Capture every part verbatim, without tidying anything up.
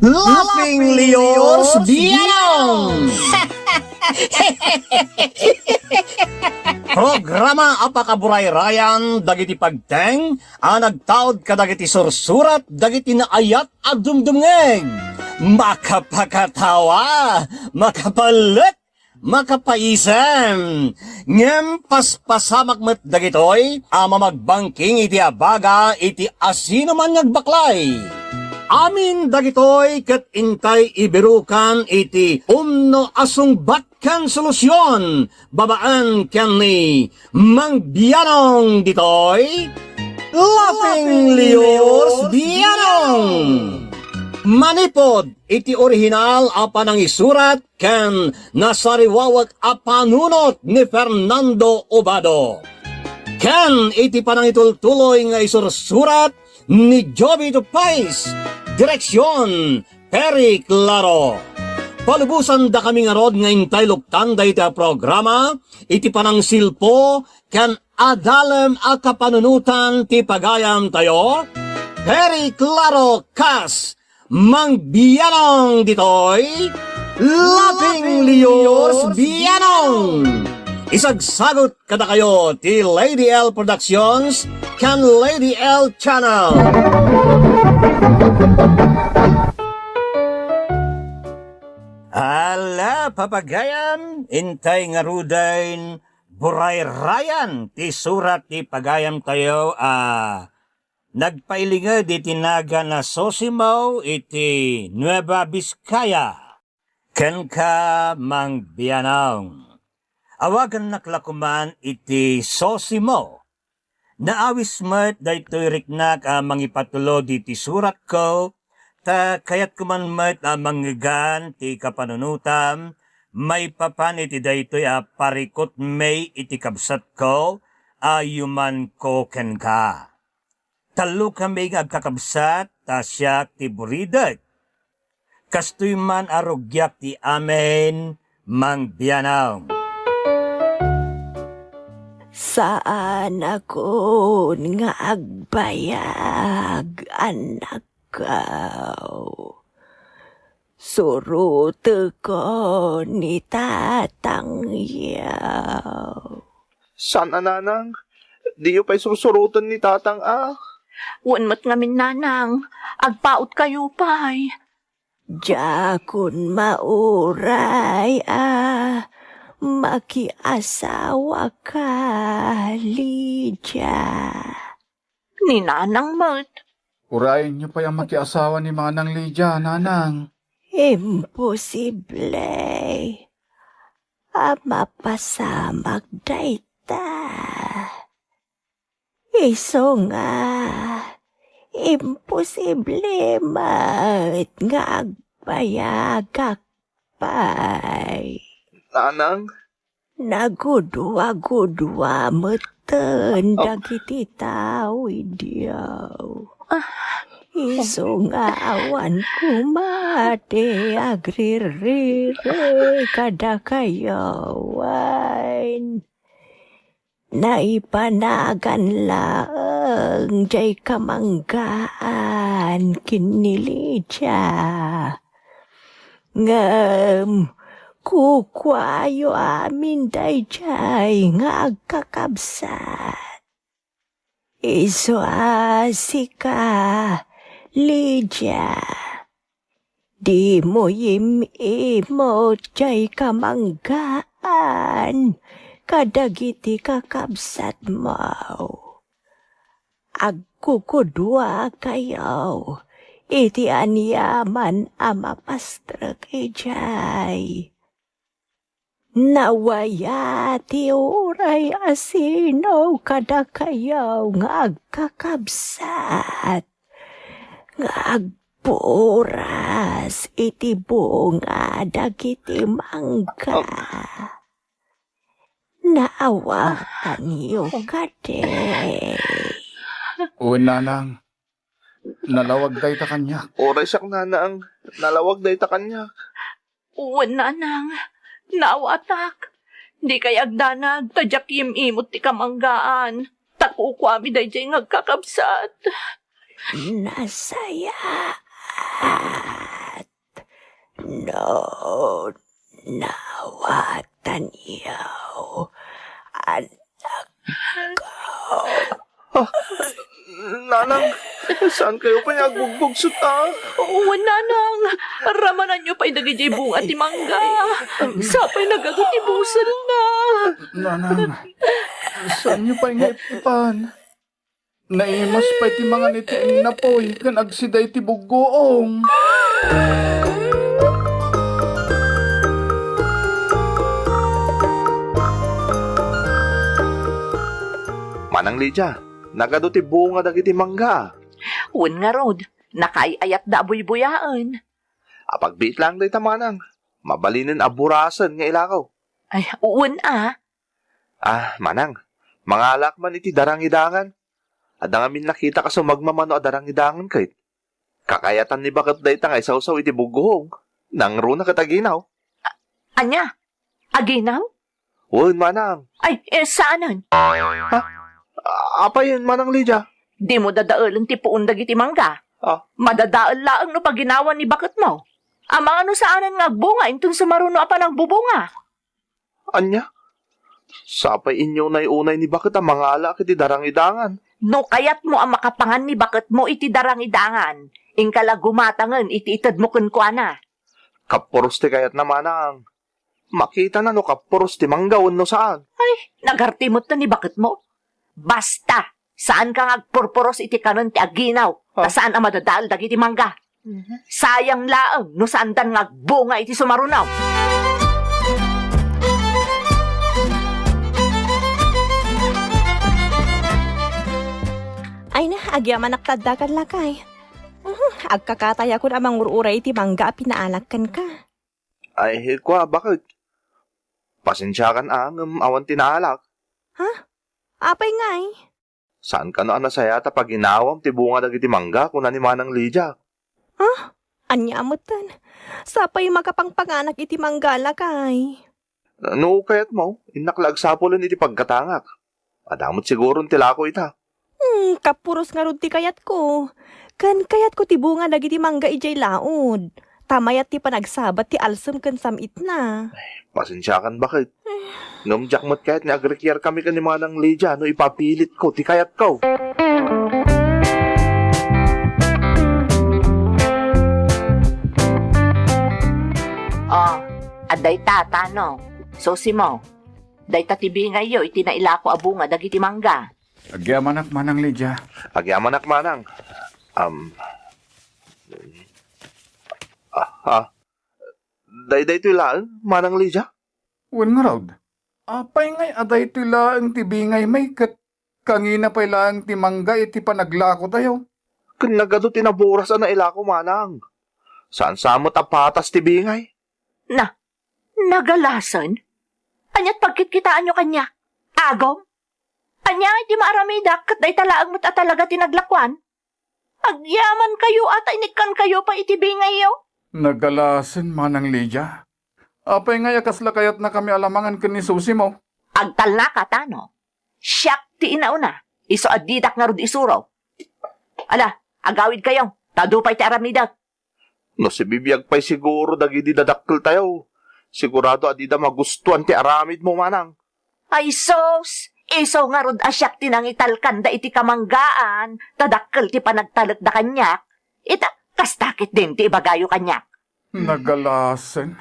Laughing Leos Bianong! Programa a pakaburayrayan dagiti pagteng a nagtaud kadagiti sursurat dagiti naayat a dumdumngeg. Makapakatawa, makapalet, makapaisem. Ngem paspasamak met dagitoy a mamagbangking iti abaga iti asinoman nga agbaklay. Amin dagitoy ket intay ibirukan iti umno a sungbat ken solusion babaen ken ni Mang Bianong ditoy Laughing Leos Bianong. Manipod iti orihinal a panangisurat ken nasariwawek a panunot ni Fernando Obado, ken iti panangitultuloy nga isursurat ni Jovito Pais, direksion, Perry Claro. Palubosandakami ngarud nga intay luktan dayta a programa iti panangsilpo ken adalem a kapanunotan ti pagayamtayo, Perry Claro kas Mang Bianong ditoy, Laughing Leos Bianong. Isagsagot kadakayo ti Lady L Productions ken Lady L Channel. Ala, papagayam, intay ngaruden burayrayan ti surat ti pagayamtayo a nagpailinged iti nagan a Zosimo iti Nueva Vizcaya. Kenka, Mang Bianong. Awagannak la koman iti Zosimo. Naawis met daytoy riknak a mangipatulod iti suratko, ta kayatko man met a mangngegan ti kapanunotam maipapan iti daytoy a parikutmi iti kabsatko a yumanko kenka. Tallokami nga agkakabsat ta siak ti buridek. Kastoy man a rugiak ti amin, Mang Bianong. Saanakon nga agbayag, annakko. Surotekon ni tatangyo. Saan a, nanang, diyo pay sursuroten ni tatang a. Wen met ngamin, nanang, agpautkayo pay. Diakon mauray a makiasawaka, Lydia. Ni nanang met. Urayenyo pay a makiasawa ni manang Lydia, nanang. Imposible a mapasamak dayta. Isu nga, imposible met nga agbayagak pay. Nanang? Nagudua-gudua metten dagiti tao idiaw. Isu nga awan koma ti agrirrirek kadakayo wen. Naipanagan laeng jay kamanggaan ken ni Lydia. Ngem kukuayo amin dayjay nga agkakabsat. Isu a sika, Lydia. Dimo yim-imot jay kamanggaan kadagiti kakabsatmo. Agkukuduakayo iti aniaman a mapastrek idiay. Nawaya ti uray a sino kadakayo nga agkakabsat, nga agburas iti bunga dagiti mangga. Naawatanyo kadi? Wen, nanang. Nalawag dayta kaniak. Uray siak, nanang. Nalawag dayta kaniak. Wen, nanang, naawatak. Dikay agdanag ta diak yim-imot ti kamanggaan, ta kukuami daydiay nga agkakabsat. Nasayaat. No, nawatanyo, anak ko. Ah, Nanang, saan kayo pay nga agbugbugso, ah? Wen, Nanang. Ramananyo pay dagidiay bunga ti mangga. Sapay nagadu ti buselna. Nanang, saanyo pay nga ip-ipan? Naimas pay ti mangan iti innapoy ken agsida iti buggoong. Manang Lydia, nagadu ti bunga dagiti mangga. Wen ngarud, nakaay-ayatda a buybuyaen. Apagbiit laeng dayta, manang. Mabalinen a burasen nga ilako. Ay, wen a. Ah, manang, mangalak man iti darangidangan. Adda ngamin nakita kas sumagmamano a darangidangan ket. Kakayatan ni baket dayta nga isawsaw iti buggoong. Nangruna ket aginaw. A-, ania? Aginaw? Wen, manang. Ay, eh, saanen? Ha? A-, apay, manang Lydia? Dimo dadaelen ti puon dagiti mangga. Ah. Madadael laeng no paginawan ni baketmo. Amangan no saanen nga agbunga inton sumaruno a panagbubunga. Ania? Sapay inyo unay-unay ni baket a mangalak iti darangidangan. No kayatmo a makapangan ni baketmo iti darangidangan, inka la gumatangen iti itedmo kenkuana. Kappuros ti kayatna, manang. Makitana no kappuros ti mangga wenno saan. Ay, nagarte met ni baketmo. Basta, saanka nga agpurpuros iti kanen ti aginaw, ah, ta saan a madadael dagiti mangga. Mhm. Sayang laeng no saandan nga agbunga iti sumaruno. Ay na, agyamanak ta addakan, lakay. Mhm, agkakatayakon a mangur-uray iti mangga a pinaalak kenka. Ay, kua, baket? Pasensiakan a, ngem awan ti naalak. Ha? Apay ngay? Saan kano a nasayaat a paginawam ti bunga dagiti mangga, kuna ni Manang Lydia. Ha? Ania metten? Sapay makapangpanganak iti mangga, lakay. No kayatmo, innak la agsapulen iti pagkatangak. Adda met siguron ti lako ita. Hmm, kappuros ngarud ti kayatko. Ken kayatko ti bunga dagiti mangga idiay laod. Ta mayat ti panagsabat ti alsem ken sam-itna. Pasensiakan, baket. Ngem diak met kayat nga agrikiar kami ken ni Manang Lydia no ipapilitko ti kayatko. Oh, adda ita, Tano. Susimo. Dayta ti bingayyo iti nailako a bunga dagiti mangga. Agyamanak, Manang Lydia. Agyamanak, Manang. Am, ah, ah. Day-, daytoy laeng, Manang Lydia? Wen ngarud, apay ngay a daytoy laeng ti bingay mi ket kangina pay laeng ti mangga iti panaglakotayo? Ken nagadu ti naburas a nailako, Manang. Saan sa met a patas ti bingay. Na, nagalasen? Ania't pagkitkitaanyo kaniak? Agom? Ania iti maaramidak ket dayta laeng met a talaga ti naglakuan? Agyamankayo a ta inikkankayo pay iti bingayyo? Nagalasen, Manang Lydia. Apay ngay a kasla kayatnakami a lamangan ken ni Susimo? Agtalnaka, Tano. Siak ti inauna, isu a didak ngarud isuro. Ala, agawidkayo, ta adu pay ti aramidek. No sibibiag pay siguro dagidi dadakkeltayo, sigurado a dida magustuan ti aramidmo, Manang. Ay sus! Isu ngarud a siak ti nangitalkanda iti kamanggaan, ta dakkel ti panagtalekda kaniak. Ita, kasta ketdin ti ibagayo kaniak. Nagalasen.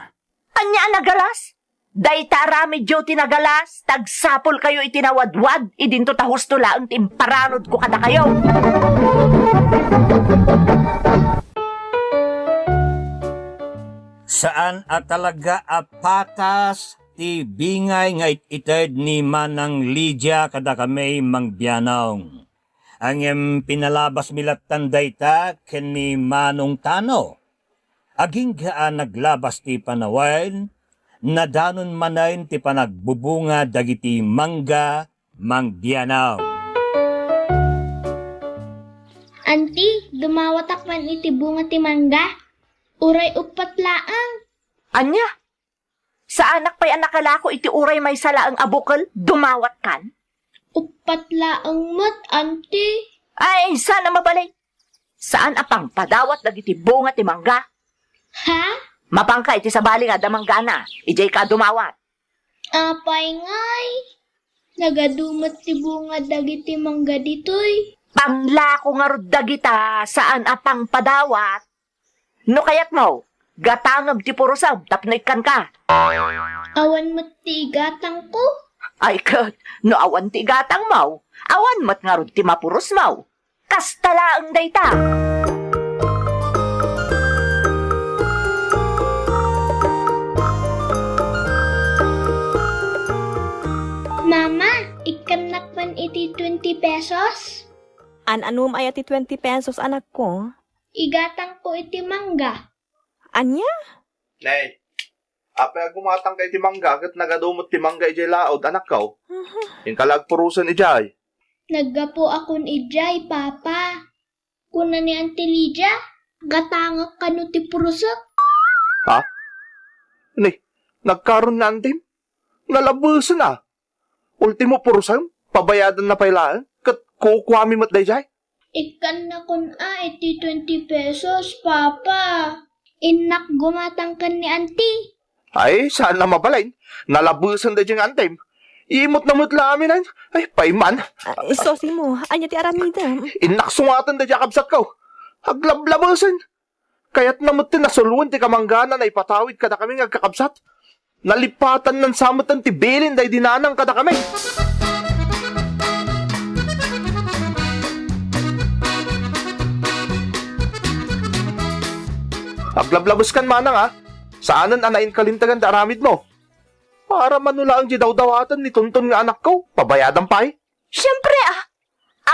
Ania a nagalas? Dayta aramidyo ti nagalas, ta agsapulkayo iti nawadwad, idinto ta husto laeng ti imparanudko kadakayo. Saan a talaga a patas ti bingay nga it-ited ni Manang Lydia kadakami, Mang Bianong. Ngem pinalabasmi lattan dayta ken ni Manong Tano. Agingga a naglabas ti panawen, nadanon manen ti panagbubunga dagiti mangga, Mang Bianong. Anti, dumawatak man iti bunga ti mangga. Uray uppat laeng. Ania? Saanak pay a nakalako iti uray maysa laeng a bukel, dumawatkan? Uppat laeng met, anti. Ay, saan a mabalin. Saan a pangpadawat dagiti bunga ti mangga. Ha? Mapanka iti sabali nga adda manggana, idiayka a dumawat. Apay ngay? Nagadu met ti bunga dagiti mangga ditoy. Panglako ngarud dagita saan a pangpadawat. No kayatmo, gatangem ti purosem tapno ikkanka. Awan met ti igatangko. Ay ket, no awan ti igatangmo, awan met ngarud ti mapurosmo. Kasta laeng dayta. Mama, ikkannak man iti twenty pesos? An-anum aya ti twenty pesos, anakko? Igatangko iti mangga. Ania? Nay, apay a gumatangka iti mangga ket nagadu met ti mangga idiay laod, anakko? Mhm. Inka la agpurosen idiay. Naggapuakon idiay, Papa. Kuna ni Auntie Lydia, gatangek kano ti purosek. Ha? Ni, nagkaron ni antim? Nalabesen a. Ultimo purosem, pabayadanna pay laeng, ket kukuami met daydiay. Ikkannakon a iti twenty pesos, Papa. Innak gumatang ken ni Auntie. Ay, saan a mabalin. Nalabesen daydiay nga antim. Imot na met la amin, ay, ay, pay man. Ah, Sosimo, ania ti aramidem? Innak sungaten daydiay a kabsatko. Aglablabesen. Kayatna met ti nasuluen ti kamanggana a naipatawid kadakami nga agkakabsat. Nalipatanna sa met ti bilin daydi nanang kadakami. Aglablabeskan manang a, saanen a nainkalintegan ti aramidmo. Para mano laeng ti dawdawaten ni Tonton nga anakko, pabayadan pay. Siempre a,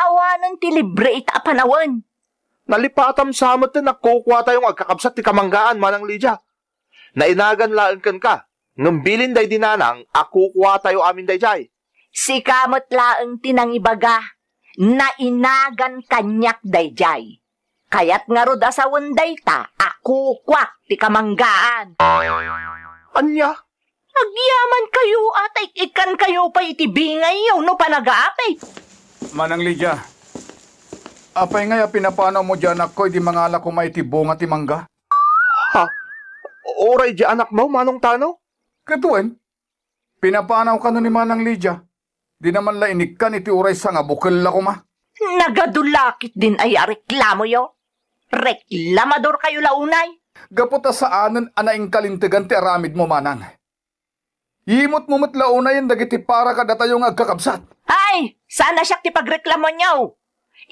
awanen ti libre ita a panawen. Nalipatam sa met ti nagkukuatayo nga agkakabsat ti kamanggaan, Manang Lydia. Nainagan laeng kenka, ngem bilin daydi nanang a kukuatayo amin daydiay. Sika met laeng ti nangibaga, nainagan kaniak daydiay. Kayat ngarud a sawen dayta a kukuak ti kamanggaan. Ania? Agyaman kayo, a ta ik-ikkankayo pay iti bingayyo no panagaapay. Manang Lydia, apay ngay a pinapanawmo di anakko idi mangala koma iti bunga ti mangga? Ha? Uray di anakmo, Manong Tano? Ket wen, pinapanawkano ni Manang Lydia. Dina man la inikkan iti uray sangabukel la koma. Nagadu la ketdin aya a reklamoyo. Reklamadorkayo la unay. Gapu ta saanen a nainkalintegan ti aramidmo, manang. Imotmo met la unayen dagiti para kadatayo nga agkakabsat. Ay, saan a siak ti pagreklamonyo.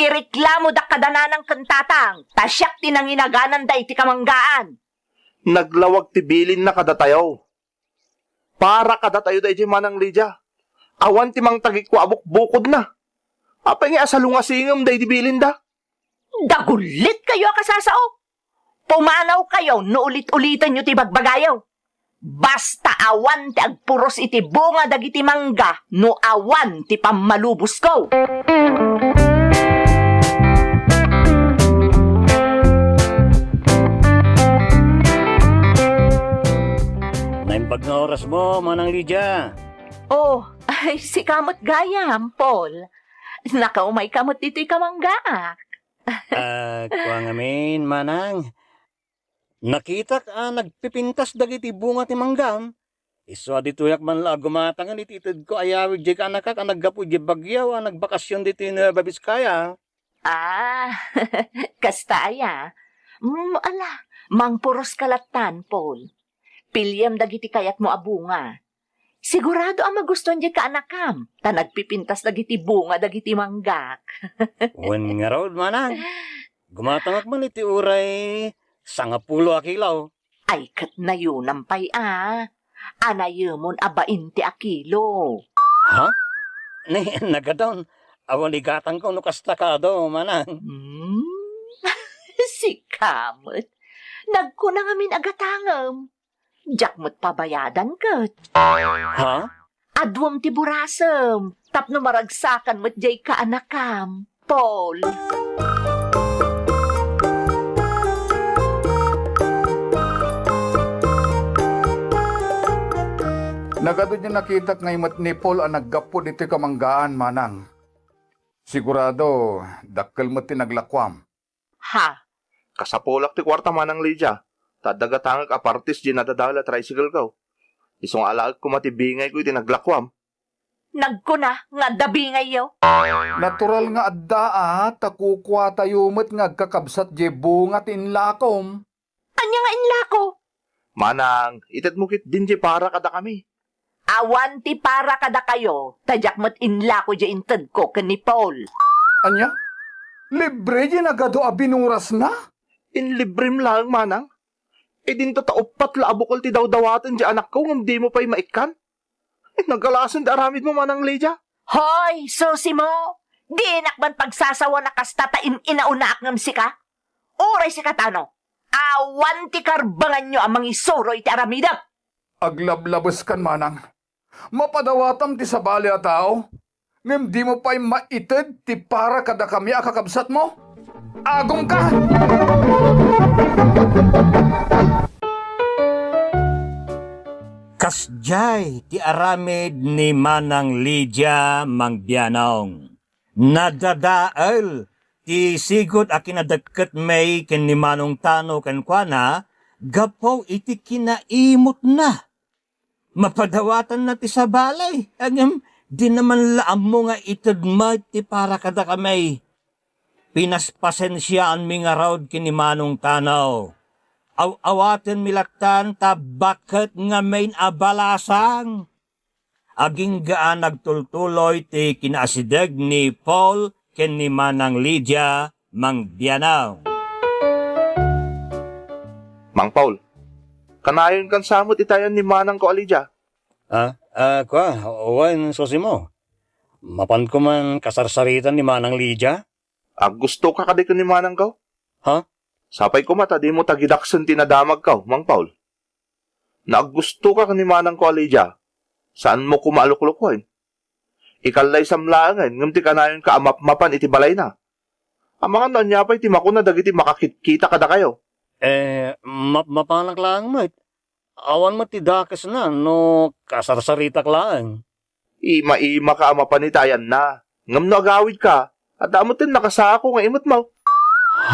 Ireklamodak kada nanang ken tatang, ta siak ti nanginagananda iti kamanggaan. Naglawag ti bilinna kadatayo. Para kadatayo daydiay, Manang Lydia. Awan ti mangtagikko a bukbukodna. Apay nga asalungasingem daydi bilinda? Dagullit kayo a kasasao. Pumanaw kayo no ulit-uliten yo ti bagbagayo. Basta awan ti agpuros iti bunga dagiti mangga no awan ti pammalubosko. Naimbag nga oras mo, Manang Lydia. Oh, ay, sika met gayam, Paul. Nakaumay ka met ditoy kamanggaak. Ah, kua ngamin, Manang. Nakitak a nagpipintas dagiti bunga ti manggam. Isu a ditoyak man la a gumatangen iti itedko a yawid diay kaanakak a naggapu idiay bagyo a nagbakasyon ditoy Nueva Vizcaya. Ah, kasta aya? Mm, ala, mangpuros ka lattan, Paul. Piliem dagiti kayatmo a bunga. Sigurado a magustuan diay kaanakam, ta nagpipintas dagiti bunga dagiti manggak. Wen ngarud, manang. Gumatangak man iti uray sangapulo a kilo. Ay, ket nayonam pay a. Anayemon a bainte a kilo. Ha? Ni, nagadon. Awan igatangko no kasta kado, manang. Hmm? Sika met. Nagkuna ngamin a gatangem. Diak met pabayadan ket. Ha? Aduem ti burasem, tapno maragsakan met diay kaanakam, Paul. Nagadu diay nakitak nga imet ni Paul a naggapu ditoy kamanggaan, manang. Sigurado, dakkel met ti naglakuam. Ha? Kasapulak ti kuarta, Manang Lydia. ta adda gatangek a partis diay nadadael a tricycle-ko. Isu nga alaek koma ti bingayko iti naglakuam. Nagkuna nga adda bingayyo. Natural nga adda a, ta kukuatayo met nga agkakabsat diay bunga ti inlakom. Ania nga inlako? Manang, itedmo ketdin diay para kadakami. Awan ti para kadakayo, ta diak met inlako diay intedko ken ni Paul. Ania? Libre diay nagadu a binurasna? Inlibrem laeng, manang. Idinto ta uppat la a bukel ti dawdawaten diay anakko ngem dimo pay maikkan? Nagalasen ti aramidmo, Manang Lydia. Hoy, susi mo! Dinak man pagsasawan a kasta ta in-inaunaak ngem sika? Uray sika tano, awan ti karbenganyo a mangisuro iti aramidek. Aglablabeskan, Manang. Mapadawatam ti sabali a tao, ngem dimo pay maited ti para kadakami a kakabsatmo? Agumka! Kasdiay ti aramid ni Manang Lydia, Mang Bianong. Nadadael ti sigud a kinadekket met ken ni Manong Tano kenkuana gapu iti kinaimutna. Mapadawatanna ti sabali, ngem dina man la ammo nga ited met ti para kadakami. Pinaspasensiaanmi ngarud ken ni Manong Tano. Aw-awatenmi lattan ta baket ngamin a balasang. Agingga a nagtultuloy ti kinaasideg ni Paul ken ni Manang Lydia, Mang Bianong. Mang Paul, kanayonkan sa met iti ayan ni manangko a Lydia? Ah, ah, kua, wen, susi mo. Mapanko man kasarsaritan ni Manang Lydia? Aggustoka kadi ken ni manangko? Ha? Sapay koma ta dimo tagidaksen ti nadamagko, Mang Paul. No aggustoka ken ni manangko a Lydia, saanmo koma a luklukuen. Ikallaysam laengen ngem ti kanayonka a mapmapan iti balayna. Amangan no ania pay ti makuna dagiti makakitkita kadakayo. Eh, mapmapanak laeng met. Awan met ti dakesna no kasarsaritak laeng. Ima-imaka a mapan iti ayanna. Ngem no agawidka, adda metten nakasako nga imetmo.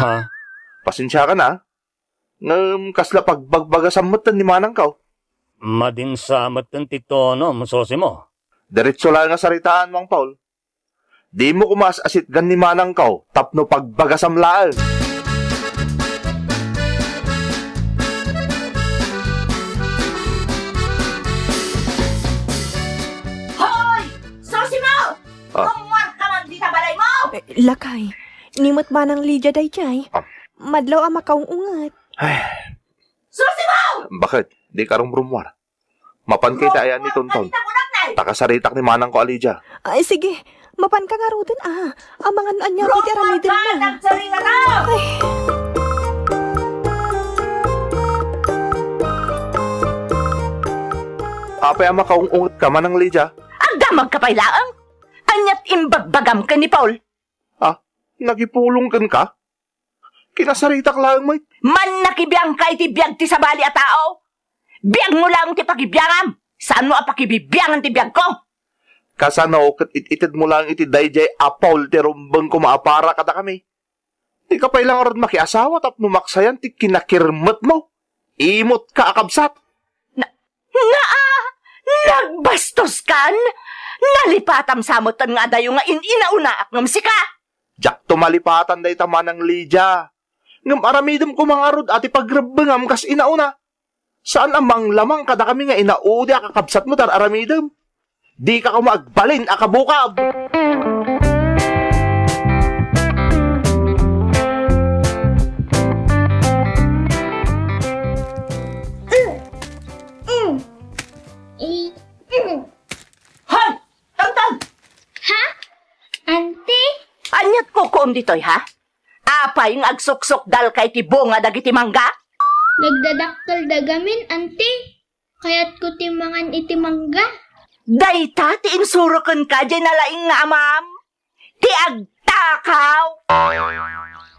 Ha? Pasensiakan a. Ngem kasla pagbagbagasam metten ni manangko. Madinsa metten ti tonom, susi mo. Diretso laeng a saritaan, Mang Paul. Dimo koma as-asitgan ni manangko tapno pagbagasam laeng. Hoy! Susi mo! Ah. Rummuarka man dita balaymo! Eh, lakay, ni met Manang Lydia daydiay. Ah. Madlaw a makaung-unget. Ay. Susi mo! Baket, dika rumrummuar? Mapanka iti ayan ni Tonton. Ta kasaritak ni manangko a Lydia. Ay, sige. Mapanka ngaruden a. Amangan no ania pay ti aramidem na. Ay. Apay a makaung-ungetka, Manang Lydia? Agdamagka pay laeng. Aniat imbagbagam ken ni Paul? Ah, nagipulong kenka? Kinasaritak laeng met. Mannakibiangka iti biag ti sabali a tao. Biagmo laeng ti pakibiangam. Saanmo a pakibibiangan ti biagko. Kasano ket it-itedmo laeng iti daydiay a Paul ti rumbeng koma a para kadakami? Dika pay la ngarud makiasawa tapno maksayan ti kinakirmetmo. Imotka a kabsat. Na, naa, nagbastoskan? Nalipatam sa metten nga adayo nga in-inaunaak ngem sika. Diakto malipatan dayta, Manang Lydia. Ngem aramidem koma ngarud a ti pagrebbengam kas inauna. Saan a manglamang kadakami nga inaudi a kakabsatmo ta ar-aramidem. Dika koma agbalin a kabukab. Hoy! Tangtang! Ha? Auntie? Aniat kukuom ditoy, ha? Apay nga agsuksukdalka iti bunga dagiti mangga? Nagdadakkel da gamin, Auntie. Kayatko ti mangan iti mangga. Dayta ti insuro kenka diay nalaing nga amam? Ti agtakaw!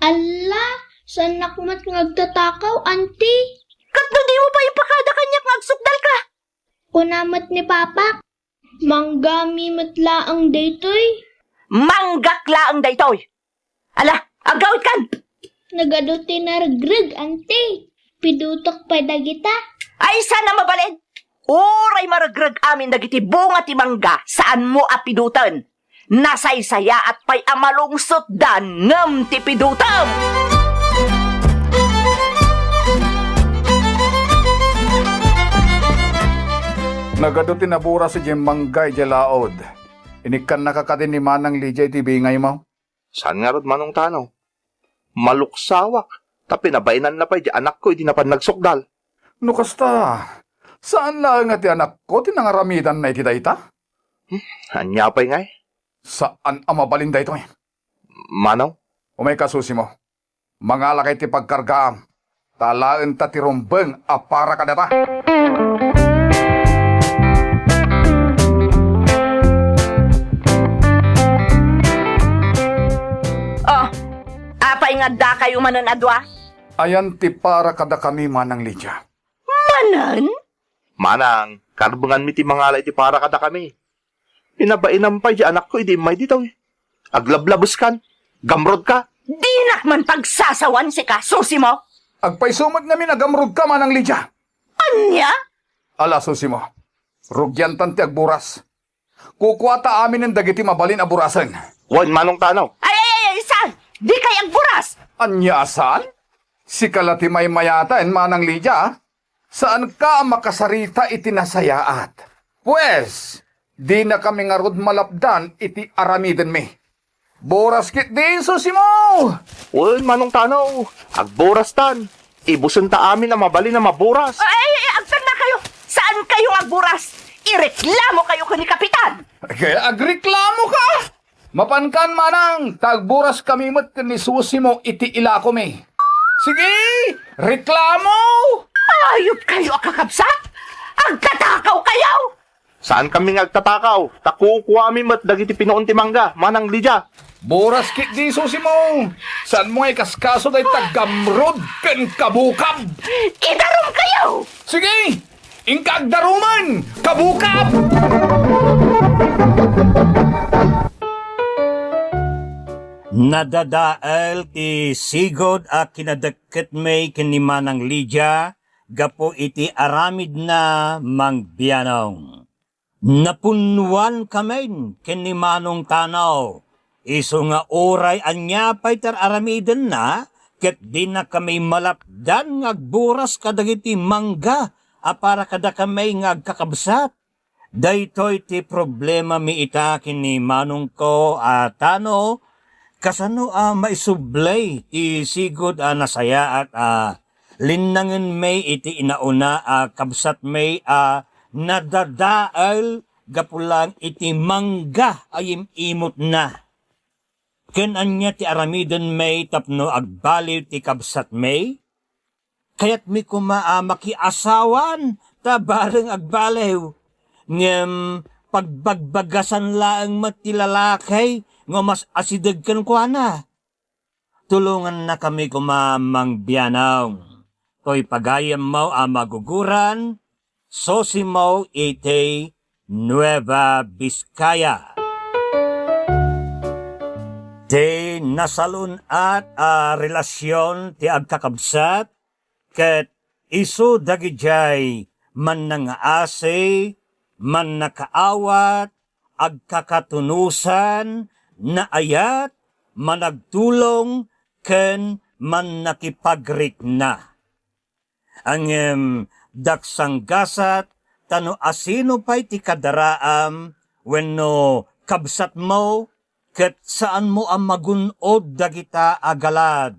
Alla, saannak met nga agtatakaw, Auntie. Ket no dimo pay ipakada kaniak nga agsukdalka? Kuna met ni Papa, manggami met laeng daytoy. Manggak laeng daytoy. Ala, agawidkan! Nagadu ti naregreg, Auntie. Pidutok pay dagita? Ay, saan a mabalin? Uray maregreg amin dagiti bunga ti mangga, saanmo a piduten. Nasaysayaat pay a malungsotdan ngem ti pidutem. Nagadu ti naburas idiay mangga idiay laod. Inikkannaka kadi ni Manang Lydia iti bingaymo? Saan ngarud, Manong Tano? Maluksawak, ta pinabainanna pay di anakko idi napan nagsukdal. No kasta, saan laeng a ti anakko ti nangaramidanna iti dayta? Hmm, ania pay ngay? Saan a mabalin daytoy. Manong? Umayka, Sosimo. Mangalaka iti pagkargaam, ta alaenta ti rumbeng a para kadata. Oh, apay nga addakayo manen a dua? Ayan ti para kadakami, Manang Lydia. Manen? Manang, karbenganmi ti mangala iti para kadakami. Pinabainam pay di anakko idi immay ditoy. Aglablabeskan. Gamrodka. Dinak man pagsasawan sika, Sosimo. Agpayso met ngamin a gamrodka, Manang Lydia. Ania? Ala, Sosimo. Rugiantan ti agburas. Kukuata aminen dagiti mabalin a burasen. Wen, Manong Tano. Ay, ay, ay, ay, saan? Dikay agburas! Ania a saan? Sika la ti maymayaten, Manang Lydia. Saanka a makasarita iti nasayaat. Pues, dinakami ngarud malapdan iti aramidenmi. Buras ketdi, Sosimo! Wen, Manong Tano, agburastan. Ibusenta amin a mabalin a maburas. Ay, ay, ay, agtagna kayo! Saan kayo nga agburas? Ireklamo kayo ken ni Kapitan! Kaya agreklamo ka? Mapankan, Manang, ta agburaskami met ken ni Sosimo iti ilakomi. Sige, reklamo! Ayop kayo a kakabsat! Agtatakaw kayo! Saankami nga agtatakaw, ta kukuami met dagiti pinuon ti mangga, Manang Lydia. Buras ketdi, Sosimo. Saanmo nga ikaskaso dayta gamrod ken kabukab? Idarum kayo! Sige! Inka agdarumen, kabukab! Nadadael ti sigud a kinadekket mi ken ni Manang Lydia gapu iti aramidna, Mang Bianong. Napunnuankamin ken ni Manong Tano, isu nga uray ania pay ti ar-aramidenna, ket dinakami malapdan nga agburas kadagiti mangga a para kadakami nga agkakabsat. Daytoy ti problemami ita ken ni manongko a Tano, kasano a maisubli ti sigud a nasayaat a linnangenmi iti inauna a kabsatmi a nadadael gapu laeng iti mangga a yim-imotna. Ken ania ti aramidenmi tapno agbaliw ti kabsatmi? Kayatmi koma a makiasawan ta bareng agbaliw. Ngem pagbagbagasan laeng met ti lalaki nga mas asideg kenkuana. Tulongannakami koma, Mang Bianong. Toy pagayammo a maguguran, sosimo iti Nueva Vizcaya. Ti nasalun-at a relasion ti agkakabsat ket isu dagidiay mannangaasi, mannakaawat, agkakatunosan, naayat, managtulong, ken mannakipagrikna. Ngem daksanggasat ta no asino pay ti kadaraam wenno kabsatmo ket saanmo a magun-od dagita a galad.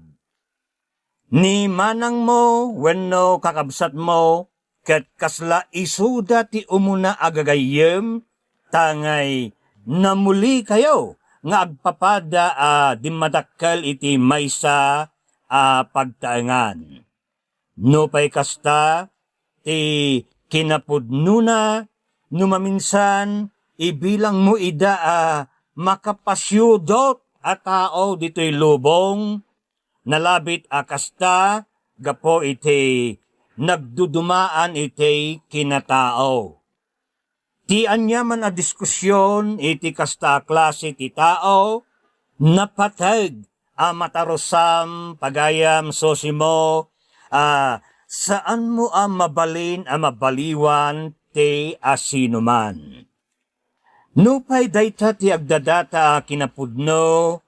Ni manangmo wenno kakabsatmo ket kasla isuda ti umuna a gagayyem, tangay namulikayo nga agpapada a dimmadakkel iti maysa a pagtaengan. Nupay kasta, ti kinapudnona, no maminsan, ibilangmo ida a makapasiudot a tao ditoy lubong, nalabit a kasta gapu iti nagdudumaan iti kinatao. Ti aniaman a diskusion iti kasta a klase ti tao, napateg a matarusam, pagayam, sosimo, a Saanmo a mabalin a mabaliwan ti asinoman. Nupay dayta ti agdadata a kinapudno,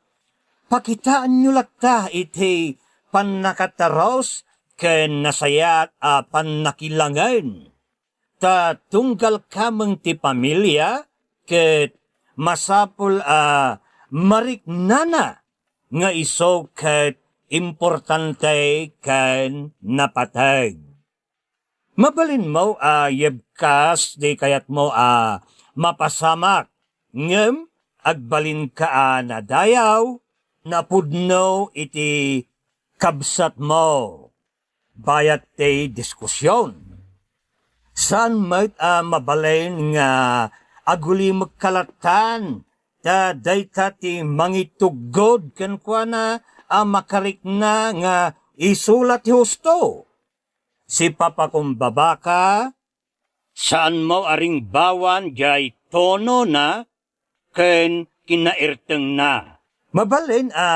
pakitaanyo latta iti pannakatarus ken nasayaat a pannakilangen. Ta tunggal kameng ti pamilia ket masapul a mariknana nga isu ket importante ken napateg. Mabalinmo a yebkas ti kayatmo a mapasamak, ngem agbalinka a nadayaw, napudno iti kabsatmo. Bayat ti diskusion. Saan met a mabalin nga agulimekka lattan ta dayta ti mangituggod kenkuana a makarikna nga isu la ti husto. Sipapakumbabaka, saanmo a ringbawan diay tonona ken kinairtengna. Mabalin a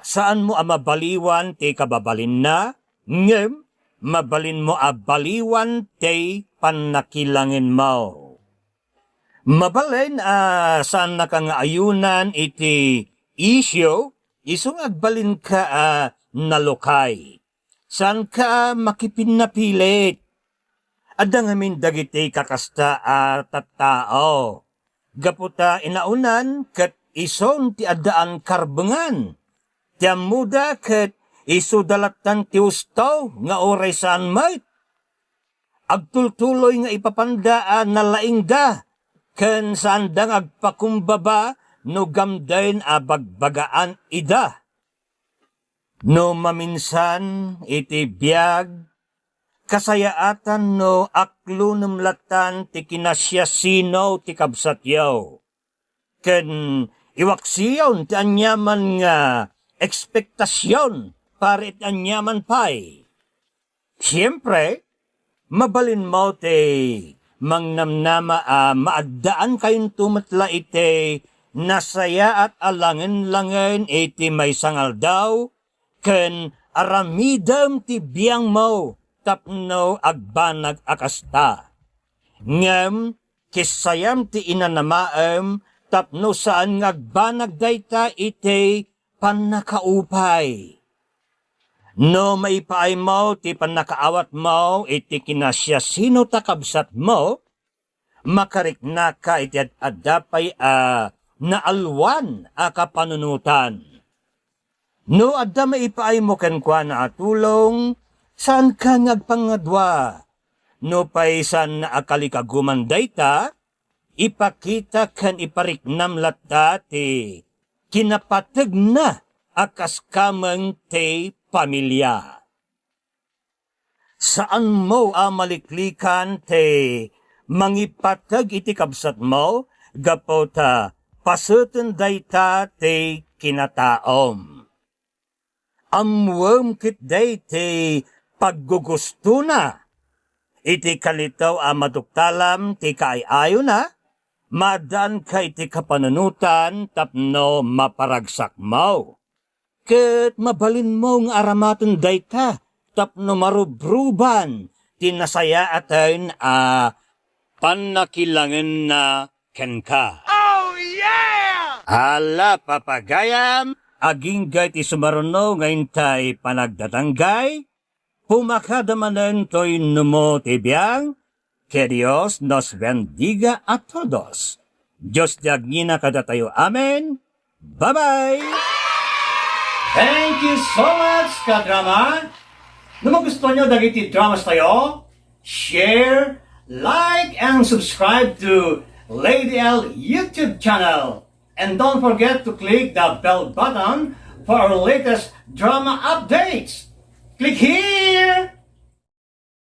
saanmo a mabaliwan ti kababalinna, ngem mabalinmo a baliwan ti pannakilangenmo. Mabalin a saannaka nga ayunan iti isyu, isu nga agbalinka a nalukay. Saanka a makipinnapilit. Adda ngamin dagiti kakasta a tattao. Gapu ta inaonan ket isun ti addaan karbengan. Ti ammoda ket isuda lattan ti husto nga uray saan met. Agtultuloy nga ipapanda a nalaingda ken saanda nga agpakumbaba no gamden a bagbagaan ida. No maminsan iti biag, kasayaatan no aklonem lattan ti kinasiasino ti kabsatyo. Ken iwaksiyon ti aniaman nga ekspektasion para iti aniaman pay. Siempre, mabalinmo ti mangnamnama a maaddaan kayonto met la iti nasayaat a langen-langen iti maysa nga aldaw, ken aramidem ti biangmo tapno agbanag a kasta. Ngem kissayam ti inanamaem tapno saan nga agbanag dayta iti pannakaupay. No maipaaymo ti pannakaawatmo iti kinasiasino ta kabsatmo, makariknaka iti ad-adda pay a naalwan a kapanunotan. No adda maipaaymo kenkuana a tulong, saanka nga agpangngadua. Nupay saanna a kalikaguman dayta, ipakita ken ipariknam latta ti kinapategna a kas kameng ti pamilia. Saanmo a maliklikan ti mangipateg iti kabsatmo gapu ta paseten dayta ti kinataom. Ammoem ketdi ti paggugustona. Iti kalitaw a maduktalam ti kaay-ayona, maaddaanka iti kapanunotan tapno maparagsakmo. Ket mabalinmo nga aramaten dayta tapno marubruban ti nasayaaten a pannakilangenna kenka. Oh, yeah! Ala, papagayam, agingga ti sumaruno nga intay panagdadanggay, pumakada manen toy numo ti biang, que Dios nos bendiga a todos. Dios ti agngina kadatayo. Amen. Bye-bye! Thank you so much, kadrama! No magusto nyo dagiti dramas tayo, share, like, and subscribe to Lady L YouTube channel. And don't forget to click the bell button for our latest drama updates. Click here!